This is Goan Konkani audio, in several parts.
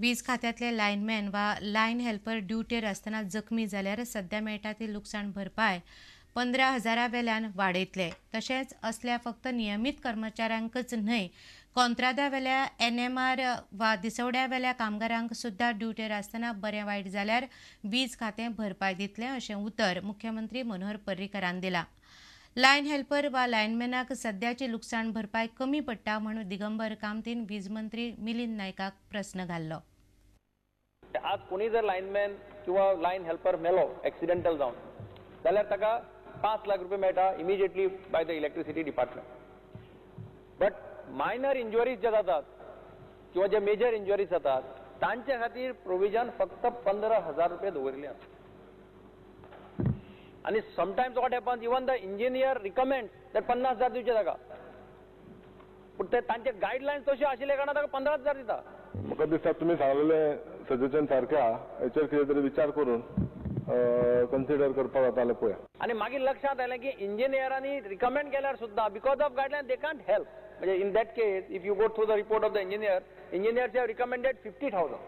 वीज खात्यांतले लायनमॅन वा लायन हेल्पर ड्युटेर आसतना जखमी जाल्यार सध्या मेळटा ती लुकसाण भरपाय 15,000 वेल्यान वाडयतले. तशेंच असल्या फक्त नियमीत कर्मचाऱ्यांकच न्हय, कॉन्त्रादावेल्या एनएमआर वा दिसवड्यावेल्या कामगारांक सुद्दां ड्युटेर आसतना बरें वायट जाल्यार वीज खातें भरपाय दितलें अशें उतर मुख्यमंत्री मनोहर पर्रीकरान दिलां. लायन हेल्पर वा लायनमॅनाक सद्याची लुकसाण भरपाय कमी पडटा म्हूण दिगंबर कामतीन वीज मंत्री मिलिंद नायकाक प्रस्न घाल्लो. आज कोणी जर लायनमॅन किंवा लायन हेल्पर मेलो एक्सिडेंटल जावन जाल्यार ताका 5 लाख रुपये मेळटा immediately by the electricity department. But minor injuries जे जातात किंवा जे मेजर इंजुरीज जातात तांचे खातीर प्रोविजन फक्त 15,000 रुपये दवरिल्ले आसा. आनी sometimes what happens, even the engineer recommend that 50,000 दिवचे ताका, पूण ते तांचे गायडलायन्स तश्यो आशिल्ल्या कारणान ताका 15,000 दिता. म्हाका दिसता तुमी सांगलेले सजेशन सारकें आहा, हेचेर कितें तरी विचार करून कन्सिडर करपाक जाता पळया. आनी मागीर लक्षांत आयलें की इंजिनियरांनी रिकमेंड केल्यार सुद्दां because of guideline they can't help. म्हणजे in that case if you go through the report of the engineer, engineers have recommended 50,000.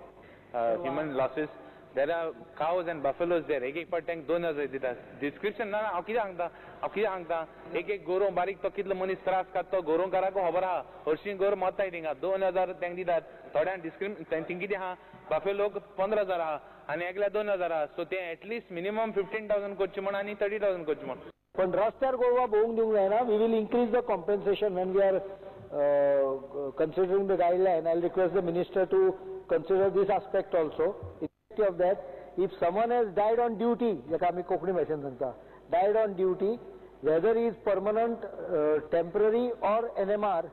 Human losses, there are cows and buffaloes there. एक एक पाट tank 2,000 दिता. डिस्क्रिप्शन ना, हांव कितें सांगता, हांव कितें सांगता, एक एक गोरोव बारीक तो कितलो मनीस त्रास काडटा तो गोरोवकाराक खबर आहा. हरशीं गोर मरताय थिंगा 2,000 तांकां दितात. थोड्यांक डिस्क्रिम थिंग कितें आहा, बफेलोक 15,000 आहा आनी एकल्या 2,000 आहा. सो ते एटलिस्ट मिनिमम 15,000 करचे म्हण आनी 30,000 करचे म्हण. पण रस्त्यार गोरवां भोवंक दिवंक जायना. We will increase the compensation when we are considering the guideline. I request the minister to consider this aspect also. Of that, if someone has died on duty, जाका आमी कोंकणी भाशेन सांगता, died on duty, whether he is permanent, temporary or NMR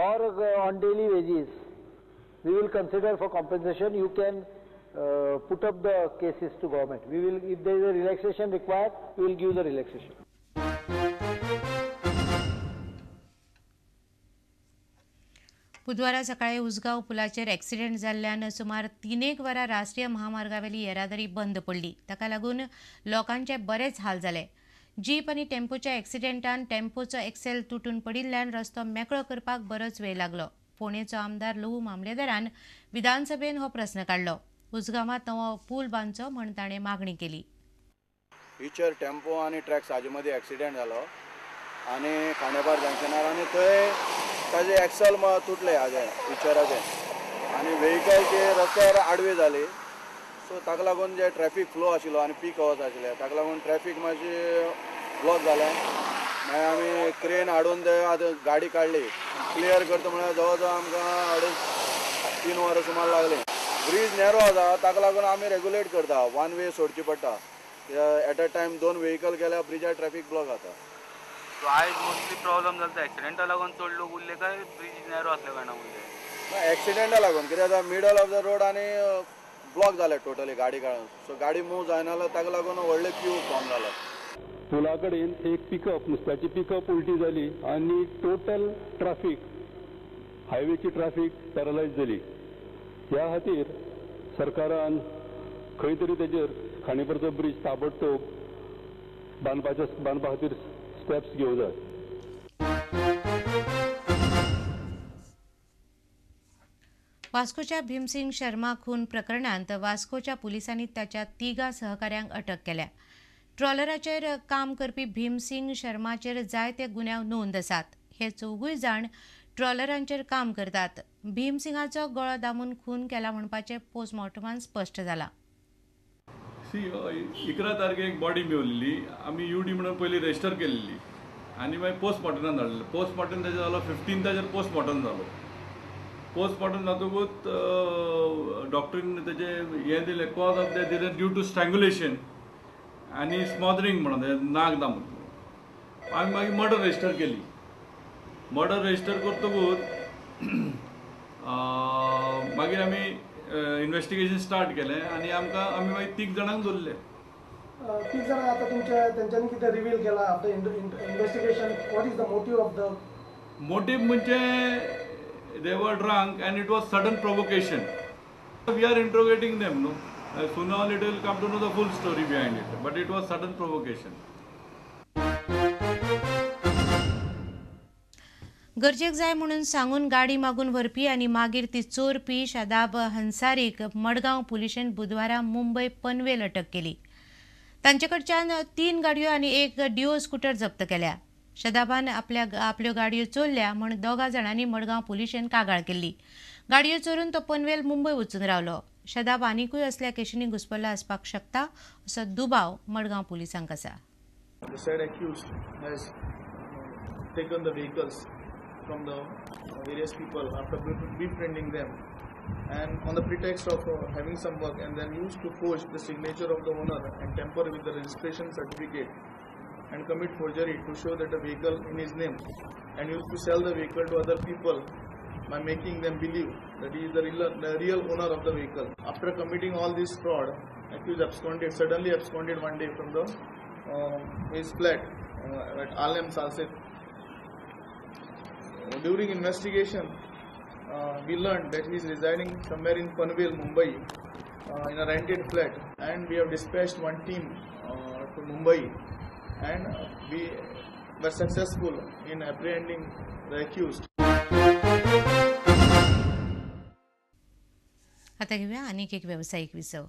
or on daily wages, we will consider for compensation. You can put up the cases to government. We will, if there is a relaxation required, we will give the relaxation. बुधवारा सकाळी उसगांव पुलाचेर एक्सिडेंट जाल्ल्यान सुमार 3 वरां राष्ट्रीय महामार्गावेली येरादारी बंद पडली. ताका लागून लोकांचे बरेच हाल जाले. जीप आनी टेम्पोच्या एक्सिडेंटान टेम्पोचो एक्सेल तुटून पडिल्ल्यान रस्तो मेकळो करपाक बरोच वेळ लागलो. फोंडेचो आमदार लहू मामलेदारान विधानसभेन हो प्रस्न काडलो. उसगांवांत नवो पूल बांदचो म्हूण ताणें मागणी केली. इचर टेम्पो आनी ट्रॅक्स हाजे मदीं एक्सिडेंट जालो आनी खांडेपार जंक्शनार, आनी थंय ताजे एक्सल तुटले हाजे इचराचे आनी व्हेकल जे रस्त्यार आडवे जाली. सो ताका लागून जे ट्रॅफिक फ्लो आशिल्लो आनी पीक अवर्स आशिल्ले ताका लागून ट्रॅफिक मातशी ब्लॉक जालें. मागीर आमी क्रेन हाडून ते आतां गाडी काडली, क्लियर करता म्हळ्यार जवळ जवळ आमकां 2.5-3 वरां सुमार लागली. ब्रीज नॅरो आसा ताका लागून आमी रेगुलेट करता, वन वे सोडची पडटा. एट अ टायम 2 व्हेकल गेल्यार ब्रिजार ट्रॅफिक ब्लॉक जाता. सो आयज मोस्टली प्रॉब्लम जाता एक्सिडेंटा लागून चड लोक उरले काय ब्रिज नॅरो आसल्या कारणान उरले? एक्सिडेंटा लागून, कित्याक आतां मिडल ऑफ the road आनी ब्लॉक जाले टोटली गाडी काडून. सो गाडी मूव जायना जाल्यार ताका लागून व्हडले क्यू फॉर्म जालो. पुला कडेन एक पिकअप, नुस्त्याची पिकअप उलटी जाली आनी टोटल ट्राफीक, हायवेची ट्राफीक पॅरलायज जाली. ह्या खातीर सरकारान खंय तरी तेजेर खांडेपारचो ब्रिज ताबडतोब बांदपा खातीर स्टेप्स घेवंक जाय. वास्कोच्या भीमसिंग शर्मा खून प्रकरणांत वास्कोच्या पुलिसांनी ताच्या 3 सहकाऱ्यांक अटक केल्या. ट्रॉलराचेर काम करपी भीमसिंग शर्माचेर जायते गुन्यांव नोंद आसात. हे 4 जाण ट्रॉलरांचेर काम करतात. भीमसिंगाचो गळो दामून खून केला म्हणपाचें पोस्टमॉर्टमान स्पश्ट जाला. 11 तारखेक बॉडी मेवलेली, आमी युडी म्हणून पयलीं रजिस्टर केलेली आनी मागीर पोस्टमॉर्टमान धाडलें. पोस्टमॉर्टम ताजेर जालो 15ताचेर पोस्टमॉर्टम जालो. पोस्टमॉर्टम जातकूच डॉक्टरीन तेजें हें दिलें, कॉज ऑफ डेथ दिलें ड्यू टू स्ट्रँग्युलेशन आनी स्मॉदरींग म्हणून, नाक दामून. आमी मागीर मर्डर रजिस्टर केली. मर्डर रजिस्टर करतकूच मागीर आमी इन्वेस्टिगेशन स्टार्ट केलें आनी आमकां आमी मागीर 3 जाणांक धरले. 3 जाणां आतां तुमच्या तेंच्यांनी कितें रिवील केलां after investigation? What is the motive of the motive? म्हणजे they were drunk and it was sudden provocation. We are interrogating them, no? Sooner or later we'll come to know the full story behind it, but it was sudden provocation. गरजेक जाय म्हणून सांगून गाडी मागून व्हरपी आनी मागीर ती चोरपी शादाब हंसारीक मडगांव पुलिशेन बुधवारा मुंबय पनवेल अटक केली. तांचे कडच्यान 3 गाडयो आनी एक डिओ स्कूटर जप्त केल्या. शदाबान आपल्यो गाडयो चोरल्या म्हूण 2 जाणांनी मडगांव पुलिशेन कागाळ केल्ली. गाडयो चोरून तो पनवेल मुंबय वचून रावलो. शदाब आनिकूय असल्या केशींनी घुस्पल्लो आसपाक शकता असो दुबाव मडगांव पुलिसांक आसा. The said accused has taken the vehicles from the various people after befriending them, and on the pretext of having some work, and then used to forge the signature of the owner and tamper with the registration certificate and commit forgery to show that the vehicle in his name, and used to sell the vehicle to other people by making them believe that he is the real owner of the vehicle. After committing all this fraud, accused suddenly absconded one day from the his flat at Alem Salcete. During investigation, we learned that he is residing somewhere in Panvel, Mumbai, in a rented flat, and we have dispatched one team to Mumbai, and we were successful in apprehending the accused. आता घेऊया आणखी एक व्यावसायिक विसव.